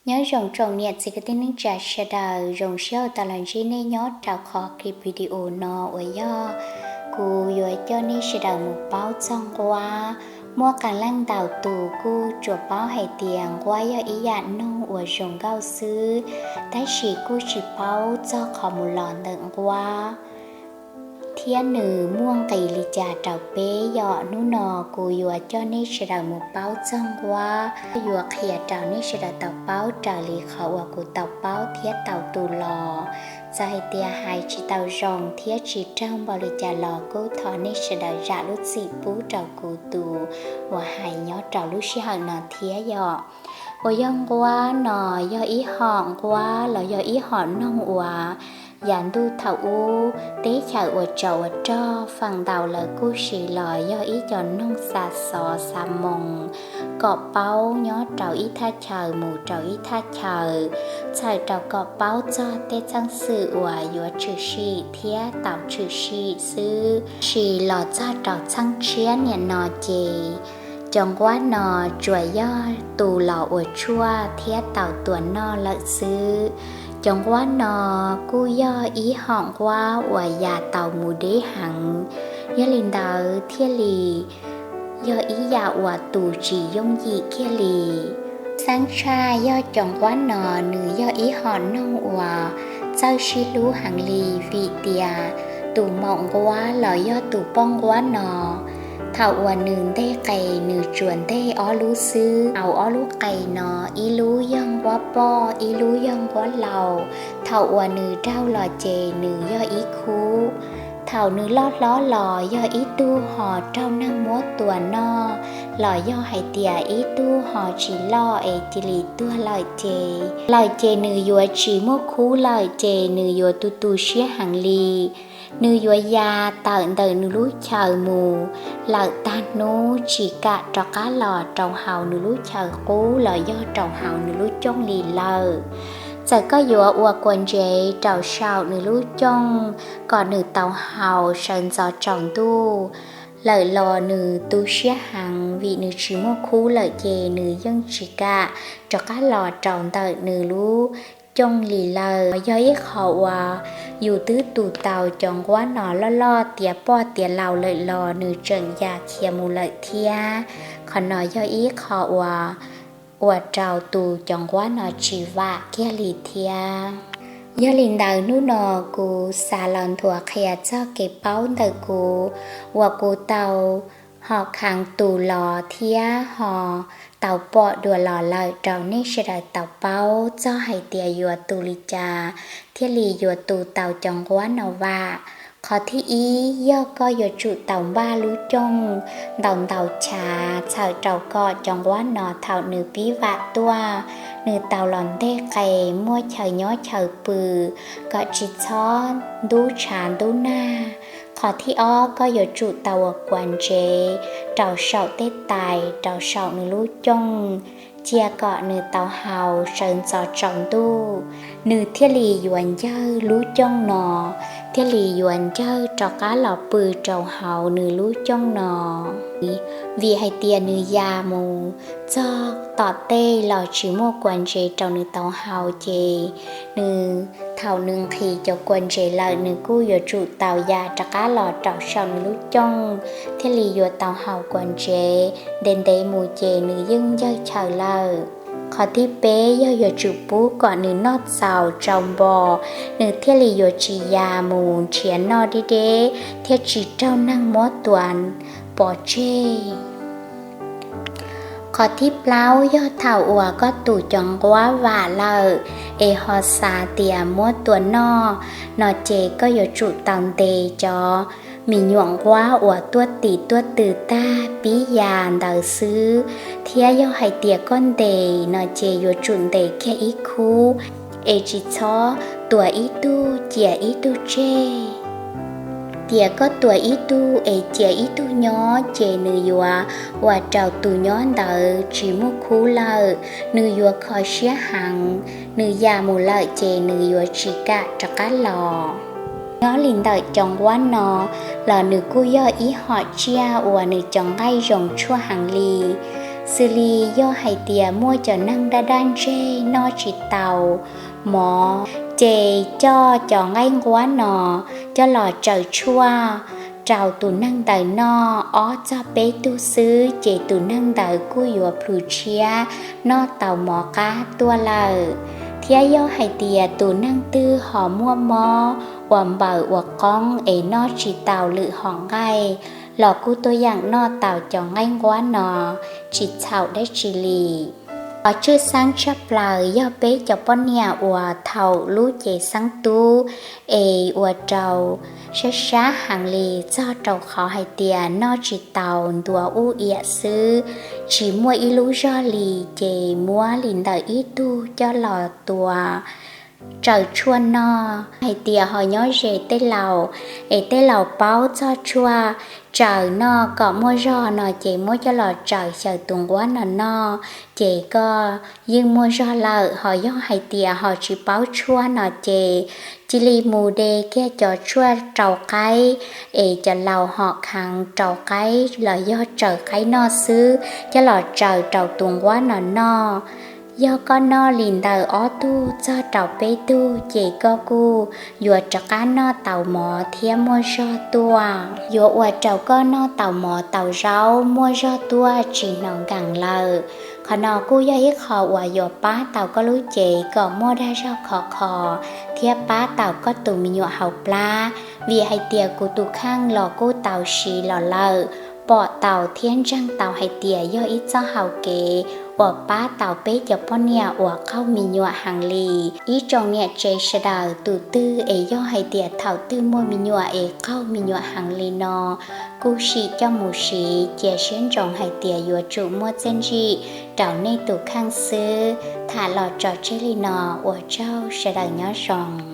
Nyob zoo tsoom niam txiv kwv tij neej tsa sawv daws, zoo siab uas tau los ntsib nej nyob rau qhov clip video no uas yog kuv yuav coj nej sawv daws mus paub txog nquab. Muaj qee leej ntau tus kuj tsuas paub hais tias nquab yog ib yam noog uas zoo nkauj xwb, tab sis kuj tsis paub txog qhov mus los ntawm nquab thiab nws muaj nqis li cas rau peb. Yog hnub no kuv yuav coj nej sawv daws mus paub txog nquab, yuav qhia rau nej sawv daws tau paub raws li qhov uas kuv tau paub thiab tau tu los. Txawm hais tias hais tsis tau zoo thiab tsis raug npaum li cas los kuj thov nej sawv daws zam lub txim pub rau kuv tus uas hais nyob rau lub sij hawm no thiab yom. Uas yog nquab no yog ib hom nquab los yog ib hom noog uas yav ntuj thaum ub teb chaws uas tsov uas rog feem ntau lawv kuj siv los yog ib co noog xa xov xa moos kom paub nyob rau ib thaj chaw mus rau ib thaj chaw, txhawm rau kom paub txog tej txheej xwm uas yuav tshwm sim thiab tau tshwm sim xwb. Tab sis los txog rau txheej tshiab niam no ces cov nquab no tsuas yog tu los ua tshuaj thiab tau tua noj lawm xwb. Cov nquab no kuj yog ib hom nquab uas ya tau mus deb heev, yog li ntawd thiaj li yog ib yam uas tus tsis yooj yim kiag li. Xeeb tshaj yog cov nquab no nws yog ib hom noog uas txawj sib hlub heev li, vim tias tus maum nquab los yog tus poj nquab no, thaum uas nws nteg qe nws tsuas nteg ob lub xwb. Hauv ob lub qe no ib lub yog nquab poj ib lub yog nquab laus. Thaum uas nws raug los ces nws yog ib khub. Thaum nws loj hlob los yog ib tug ho raug neeg muab tua noj, los yog hais tias ib tug ho tsis loj es cia li tuag lawm ces, lawm ces nws yuav tsis muaj khub lawm ces nws yuav tu tu siab heev li. Nws yuav ya tawm ntawm nws lub chaw mus lawm tag hnub tsis kam rov qab los rau hauv nws lub chaw qub los yog rau hauv nws lub cooj li lawm. Txawm koj yuav ua kua ntsev rau saum nws lub cooj kom nws tau haus sawv ntxov tsaus ntuj lawm los nws tu siab heev, vim nws tsis muaj khub lawm ces nws yeej tsis kam rov qab los rau ntawm nws lub cooj li lawm. Yog ib qho uas yus twb tu tau cov nquab no loj loj tiav poj tiav laus lawm los nws tseem ya khiav mus lawm thiab. Qhov no yog ib qho uas ua rau tus cov nquab no tsis vam kiag li thiab. Yog li ntawd hnub no kuv xav los nthuav qhia txog kev paub ntawm kuv uas kuv tau ho kheev tu los thiab ho tau pom dua los lawm rau nej sawv daws tau paub txog hais tias yuav tu li cas thiaj li yuav tu tau cov nquab no vam. Qhov thib ib yog koj yuav tsum tau npaj lub cooj ntau ntau chav txhawm rau kom cov nquab no thaum nws pib vam tuaj, nws tau los nteg qe muaj chaw nyob chaw pw kom tsis txhob ntub tshav ntub nag. Qhov thib ob koj yuav tsum tau ua kua ntsev rau saum tej tais rau saum nws lub cooj, cia kom nws tau haus sawv ntxov tsaus ntuj, nws thiaj li yuav ncawg lub cooj no, thiaj li yuav ncawg rov qab los pw rau hauv nws lub cooj no. Vim hais tias nws ya mus txog tom tej los tsis muaj kua ntsev rau nws tau haus ces nws, thaum nws nqhis cov kua ntsev lawm nws kuj yuav tsum tau ya rov qab los rau saum nws lub cooj thiaj li yuav tau haus kua ntsev. Ntev ntev mus ces nws yeej ncawg chaw lawm. Qhov thib peb yog yuav tsum pub kom nws noj txaus tsau npo, nws thiaj li yuav tsis ya mus nrhiav noj deb deb thiab tsis raug neeg muab tua pov tseg. Qhov thib plaub yog thaum uas koj tus cov nquab vam lawm es ho xav tias muab tua noj no ces koj yuav tsum tau ntes cov me nyuam nquab uas tuaj tim tuaj tw tag pib ya ntawd xwb, thiab yog hais tias koj ntes no ces yuav tsum ntes kiag ib khub es tsis txhob tua ib tug cia ib tug tseg. Tias koj tua ib tug es cia ib tug nyob ces nws yuav ua rau tus nyob ntawd tsis muaj khub lawm, nws yuav kho siab heev, nws ya mus lawm ces nws yuav tsis kam rov qab los. Nyob li ntawm cov nquab no los nws kuj yog ib hom tsiaj uas nws cov nqaij zoo tshuaj heev li. Xws li yog hais tias muaj cov neeg daj daj ntseg noj tsis taus mov, ces coj cov nqaij nquab no coj los tsaws tshuaj rau tus neeg ntawd noj ob txog peb tug xwb, ces tus neeg ntawd kuj yuav plhws tshiab noj tau mov qab tuaj lawm. Thiab yog hais tias tus neeg twg ho muaj mob uas npaws uas qoob es noj tsis taus lwm hom nqaij los kuj tuaj yeem noj tau cov nqaij nquab no tsis txhaum dab tsi li. Qhov tshwj xeeb tshaj plaws yog peb cov poj niam uas thaum lub cev xeeb tub es ua rau sab sab heev li txog rau qhov hais tias noj tsis taus ntuav ub iam xwb, tsis muaj ib lub zog li, ces muab li ntawm ib tug coj los tua tsaws tshuaj noj. Hais tias ho nyob ze tej laus, es tej laus paub txog tshuaj tsaws noj kom muaj zog no ces muab coj los tsaws xyaw tus nquab no noj, ces koj yeej muaj zog lawm. Ho yog hais tias ho tsis paub tshuaj no ces cia li mus de kiag cov tshuaj rau qaib, es cov laus ho kheev rau qaib los yog tsaws qaib noj xwb, coj los tsaws rau tus nquab no noj. Yog koj noj li ntawm ob tug txog rau peb tug ces koj kuj yuav rov qab noj tau mov thiab muaj zog tuaj. Yuav ua rau koj noj tau mov tau zaub muaj zog tuaj tsis hnov nkees lawm. Qhov no kuj yog ib qho uas yuav pab tau koj lub cev kom muaj dag zog khov kho thiab pab tau koj tus me nyuam hauv plab. Vim hais tias kuv tus kheej los kuj tau siv los lawm, pom tau thiab ntseeg tau hais tias yog ib txoj hau kev uas pab tau peb cov poj niam uas qaug me nyuam heev li. Ib tsoom niam tsev sawv daws, tus twg es yog hais tias thaum twg muaj me nyuam es qaug me nyuam heev li no, kuj sim coj mus siv, cia siab ntsoov hais tias yuav tsum muaj txiaj ntsig rau nej tus kheej xwb. Tham los tso tseg li no, ua tsaug, sawv daws nyob zoo.